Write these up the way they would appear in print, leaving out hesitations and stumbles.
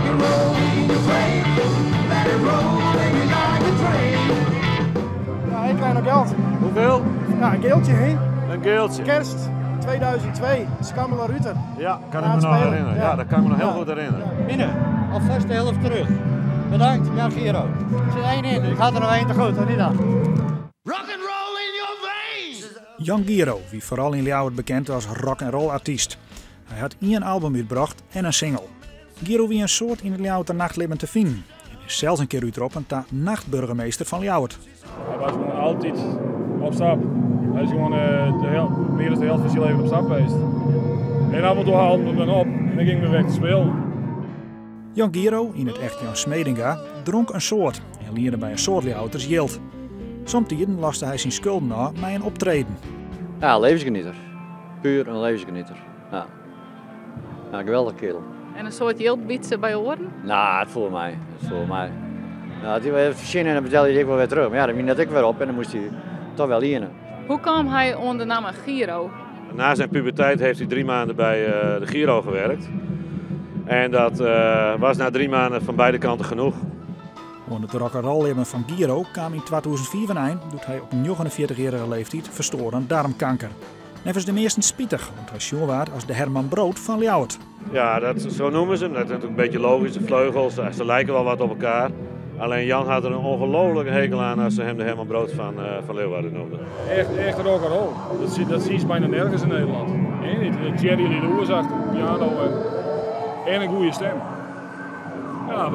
and roll in your brain. Let it roll, baby, like a train. Ja, ik krijg nog geld. Hoeveel? Ja, een geeltje, hè? Een geeltje. Kerst 2002, Skammele Ruter. Ja, kan Na ik me het nog spelen. herinneren. Ja, dat kan ik me nog heel goed herinneren. Binnen, alvast de helft terug. Bedankt, Jan Giro. Er zit één in, ik had er nog één te goed, en niet dan. Rock and roll in your veins. Jan Giro wie foaral yn Ljouwert bekend as rock and roll artyst. Hy hat ien album útbrocht en in single. Giro wie in soad yn it Ljouwerter nachtlibben te finen. En is sels in kear útroppen ta nachtboargemaster fan Ljouwert. Hy wie gewoan altyd op stap. Hy is gewoan mear dan de helte fan syn libben op stap west. En af en toe haalden we him dan op en dan gyngen we wer te spyljen. Jan Giro, yn it echt Jan Smedinga, dronk in soad en liende by in soad Ljouwerters jild. Somtiden loste hy syn skulden ôf mei in optreden. Ja, levensgenieter. Puur in levensgenieter. Ja. Ja, geweldich kerel. En in soad jild bytse by oaren? Nou, it foel mei. It foel mei. Nou, as hy wer fertsjinne, dan betelle hy ek wol wer terug. Mar ja, dan wie dat ek wer op en dan moast hy dochs wer liene. Hoe kaam hy oan de namme Giro? Na zijn puberteit heeft hij 3 maanden bij de Giro gewerkt. En dat was na 3 maanden van beide kanten genoeg. Oan it rock'n'roll libben fan Giro kaam yn 2005 in ein doe't hy op 49-jierrige leeftiid ferstoar oan darmkanker. Neffens de measten spitich, want hy sjoen waard as de Herman Brood fan Ljouwert. Ja, zo noemen ze hem. Dat is natuurlijk een beetje logisch. De vleugels, ze lijken wel wat op elkaar. Alleen Jan had er een ongelofelijke hekel aan als ze hem de Herman Brood van Leeuwarden noemden. Echt, echt rock and roll. Dat zie je bijna nergens in Nederland. Hè, niet? Jerry Lee Lewis achter, piano en een goede stem. Ja,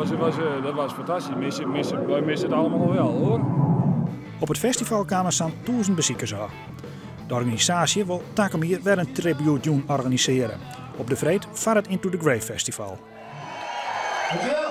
dat was fantastisch. Wij missen het allemaal nog wel, hoor. Op it festival kamen sa'n 1000 besikers ôf. De organisaasje wol takom jier wer in tribute organisearje. Op de freed foar it Into the Grave Festival. Dankjewel.